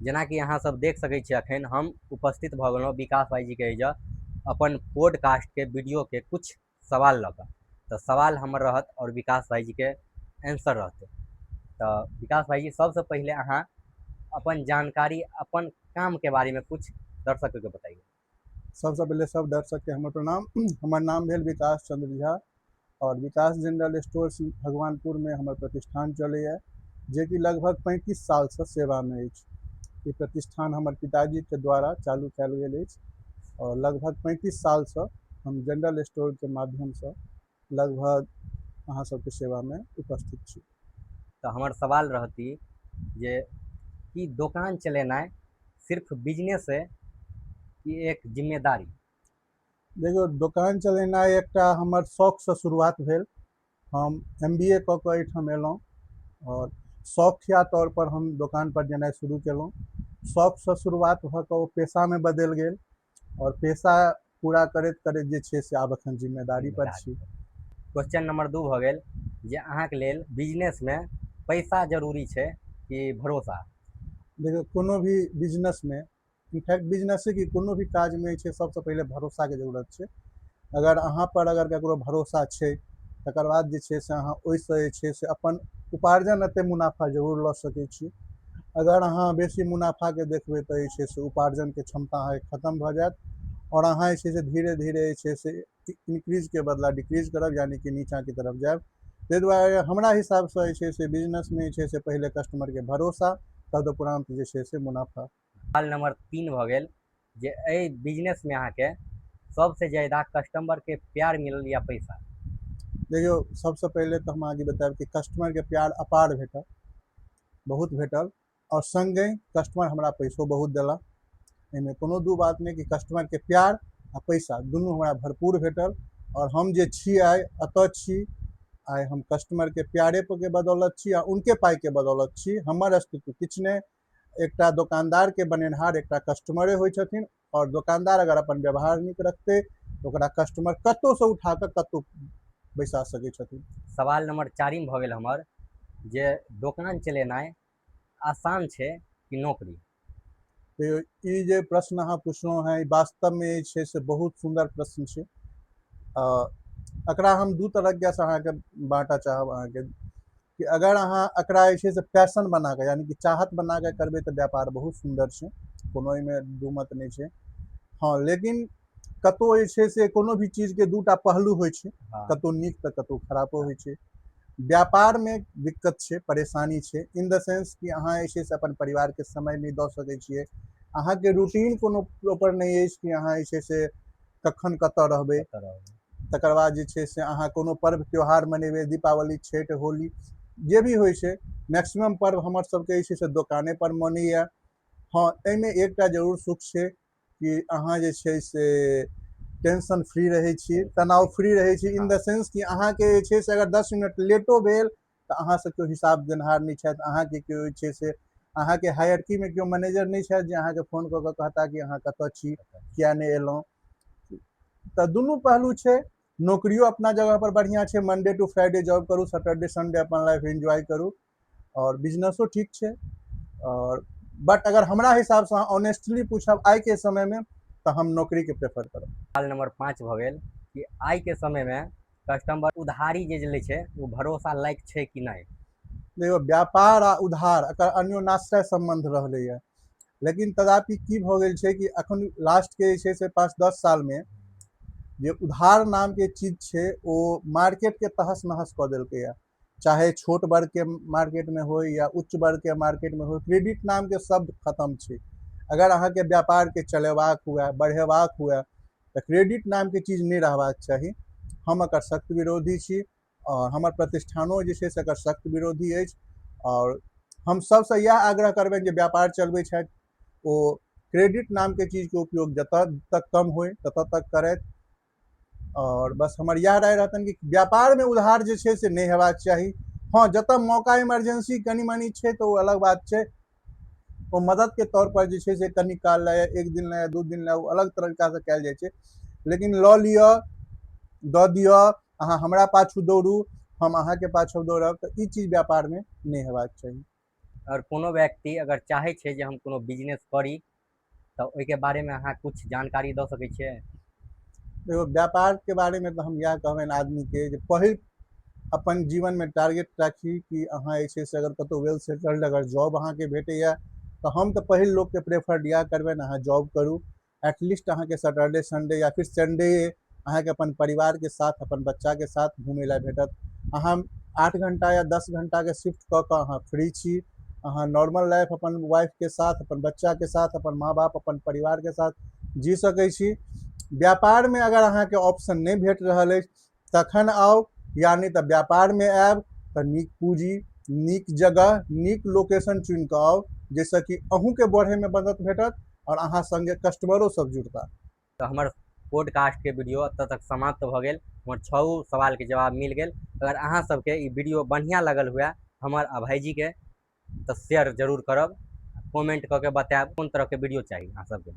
जेनाकि अहाँ सब देख सकै छियै, अखन हम उपस्थित भऽ गेलहुँ विकास भाईजीके एहिजऽ अपन पॉडकास्टके वीडियोके कुछ सवाल लऽ कऽ। तऽ सवाल हमर रहत आओर विकास भाईजीके आंसर रहतै। तऽ विकास भाईजी, सबसँ पहिले अहाँ अपन जानकारी, अपन कामके बारेमे कुछ दर्शकके बताइए। सबसँ पहिले सब दर्शकके हमर प्रणाम। हमर नाम भेल विकास चंद्र झा और विकास जनरल स्टोर भगवानपुरमे हमर प्रतिष्ठान चलैए, जेकि लगभग 35 सालसँ सेवामे अछि। ई प्रतिष्ठान हमर पिताजीके द्वारा चालू कयल गेल अछि और लगभग 35 सालसँ हम जनरल स्टोरके माध्यमसँ लगभग अहाँ सबके सेवामे उपस्थित छी। तऽ हमर सवाल रहती जे कि दोकान चलेनाइ सिर्फ बिजनेस है कि एक जिम्मेदारी? देखियौ, दोकान चलेनाइ एकटा हमर शौकसँ शुरुआत भेल। हम MBA कऽ कऽ एहिठाम एलहुँ और शौकिया तौर पर हम दोकान पर जेनाइ शुरू केलहुँ। शौकसँ शुरुआत भऽ कऽ ओ पेशामे बदलि गेल और पेशा पूरा करैत करैत जे छै से आब एखन जिम्मेदारी पर छी। क्वेश्चन नंबर 2 भऽ गेल जे अहाँके लेल बिजनेसमे पैसा जरूरी छै कि भरोसा? देखियौ, कोनो भी बिजनेसमे, इनफैक्ट बिजनेसे की कोनो भी काजमे छै, सबसँ पहिले भरोसाके जरूरत छै। अगर अहाँ पर अगर ककरो भरोसा छै, तकर बाद जे छै से अहाँ ओहिसँ जे छै से अपन उपार्जन एते मुनाफा जरूर लऽ सकै छी। अगर अहाँ बेसी मुनाफाके देखबै तऽ जे छै से उपार्जनके क्षमता अहाँके खतम भऽ जायत और अहाँ जे छै से धीरे धीरे जे छै से इंक्रीजके बदला डिक्रीज करब, यानी कि नीचाँके तरफ जायब। ताहि दुआरे हमरा हिसाबसँ जे छै से बिजनेसमे जे छै से पहिले कस्टमरके भरोसा, तदुपरांत जे छै से मुनाफा। सवाल नंबर 3 भऽ गेल जे एहि बिजनेसमे अहाँके सबसँ ज्यादा कस्टमरके प्यार मिलल या पैसा? देखियौ, सबसँ पहिले तऽ हम अहाँके बतायब कि कस्टमरके प्यार अपार भेटल, बहुत भेटल और सङ्गहि कस्टमर हमरा पैसो बहुत देलक। एहिमे कोनो दू बात नहि कि कस्टमरके प्यार आ पैसा दुनू हमरा भरपूर भेटल और हम जे छी आइ एतऽ छी, आइ हम कस्टमरके प्यारे के बदौलत छी आ उनके पाइके बदौलत छी। हमर अस्तित्व किछु नहि, एकटा दोकानदारके बनेनहार एकटा कस्टमरे होइ छथिन और दोकानदार अगर अपन व्यवहार नीक रखतै तऽ ओकरा कस्टमर कतहुसँ उठा कऽ कतहु बैसा सकै छथिन। सवाल नंबर 4 भऽ गेल हमर जे दोकान चलेनाइ आसान छै कि नौकरी? देखियौ, ई जे प्रश्न अहाँ पुछलहुँ हेँ, ई वास्तवमे जे छै से बहुत सुन्दर प्रश्न छै। एकरा हम दू तरहसँ अहाँके बाँटऽ चाहब अहाँके कि अगर अहाँ एकरा जे छै से पैशन बना कऽ, यानी कि चाहत बना कऽ करबै तऽ व्यापार बहुत सुन्दर छै, कोनो एहिमे दू मत नहि छै। हँ, लेकिन कतहु जे छै से कोनो भी चीजके दूटा पहलू होइ छै, कतहु नीक तऽ कतहु खरापो होइ छै। व्यापारमे दिक्कत छै, परेशानी छै, इन the sense कि अहाँ जे छै से अपन परिवारके समय नहि दऽ सकै छियै, अहाँके रूटीन कोनो प्रॉपर नहि अछि कि अहाँ जे छै से कखन कतऽ रहबै। तकर बाद जे छै से अहाँ कोनो पर्व त्योहार मनेबै, दीपावली, छठि, होली, जे भी होइ छै, मैक्सिमम पर्व हमर सबके जे छै से दोकाने पर मनैया। हँ, एहिमे एकटा जरूर सुख छै कि अहाँ जे छै से टेंशन फ्री रहै छी, तनाव फ्री रहै छी, इन the sense कि अहाँके जे छै से अगर 10 मिनट लेटो भेल तऽ अहाँसँ केओ हिसाब देनहार नहि छथि, अहाँके केओ जे छै से अहाँके हायरकीमे केओ मैनेजर नहि छथि जे अहाँके फोन कऽ कऽ कहता कि अहाँ कतऽ छी, किया नहि एलहुँ। तऽ दुनू पहलू छै। नौकरियो अपना जगह पर बढ़िआँ छै, मंडे टू फ्राइडे जॉब करू, सैटरडे संडे अपन लाइफ एन्जॉय करू, और बिजनेसो ठीक छै। और बट अगर हमरा हिसाबसँ अहाँ ऑनेस्टली पूछब आइके समयमे तऽ हम नौकरीके प्रेफर करब। सवाल नंबर 5 भऽ गेल कि आइके समयमे कस्टमर उधारी जे लै छै ओ भरोसा लायक छै कि नहि? देखियौ, व्यापार आ उधार एकर अन्योनाश्रय सम्बन्ध रहलैए, लेकिन तदापि की भऽ गेल छै कि अखन लास्टके जे छै से 5-10 सालमे जे उधार नामके चीज छै ओ मार्केटके तहस नहस कऽ देलकैए। चाहे छोट वर्गके मार्केटमे होइ या उच्च वर्गके मार्केटमे होइ, क्रेडिट नामके शब्द खतम छै। अगर अहाँके व्यापारके चलेबाक हुए, बढ़ेबाक हुए तऽ क्रेडिट नामके चीज नहि रहबाक चाही। हम एकर सख्त विरोधी छी और हमर प्रतिष्ठानो जे छै से एकर सख्त विरोधी अछि। और हम सबसँ इएह आग्रह करबनि जे व्यापार चलबै छथि ओ क्रेडिट नामके चीजके उपयोग जतऽ तक कम होइ ततऽ तक करथि। और बस हमर इएह राय रहतनि कि व्यापारमे उधार जे छै से नहि हेबाक चाही। हँ, जतऽ मौका इमरजेंसी कनि मनि छै तऽ ओ अलग बात छै, ओ मददके तौर पर जे छै से कनि काल लए, एक दिन लए, 2 दिन लए, ओ अलग तरीकासँ कयल जाइ छै। लेकिन लऽ लिअ, दऽ दिअ, अहाँ हमरा पाछू दौड़ू, हम अहाँके पाछू दौड़ब, तऽ ई चीज व्यापारमे नहि हेबाक चाही। अगर कोनो व्यक्ति अगर चाहै छै जे हम कोनो बिजनेस करी, तऽ ओहिके बारेमे अहाँ किछु जानकारी दऽ सकै छियै? देखियौ, व्यापारके बारेमे तऽ हम इएह कहबनि आदमीके जे पहिल अपन जीवनमे टारगेट राखी कि अहाँ जे छै से अगर कतहु वेल सेटल्ड अगर जॉब अहाँके भेटैए, तऽ हम तऽ पहिल लोकके प्रेफर्ड इएह करबनि, अहाँ जॉब करू। एटलीस्ट अहाँके सैटरडे संडे या फिर संडे अहाँके अपन परिवारके साथ, अपन बच्चाके साथ घुमै लए भेटत। अहाँ 8 घण्टा या 10 घण्टाके शिफ्ट कऽ कऽ अहाँ फ्री छी, अहाँ नॉर्मल लाइफ अपन वाइफके साथ, अपन बच्चाके साथ, अपन माँ बाप, अपन परिवारके साथ जी सकै छी। व्यापारमे अगर अहाँके ऑप्शन नहि भेट रहल अछि तखन आउ, या नहि तऽ व्यापारमे आयब तऽ नीक पूँजी, नीक जगह, नीक लोकेशन चुनि कऽ आउ, जाहिसँ कि अहूँके बढ़ैमे मदद भेटत आओर अहाँ सङ्गे कस्टमरो सब जुड़ता। तऽ हमर पॉडकास्टके वीडियो एतऽ तक समाप्त भऽ गेल। हमर 6 सवालके जवाब मिल गेल। अगर अहाँ सबके ई वीडियो बढ़िआँ लगल हुए हमर आ भाइजीके, तऽ शेयर जरूर करब, कमेंट कऽ के बतायब कोन तरहके वीडियो चाही अहाँ सबके।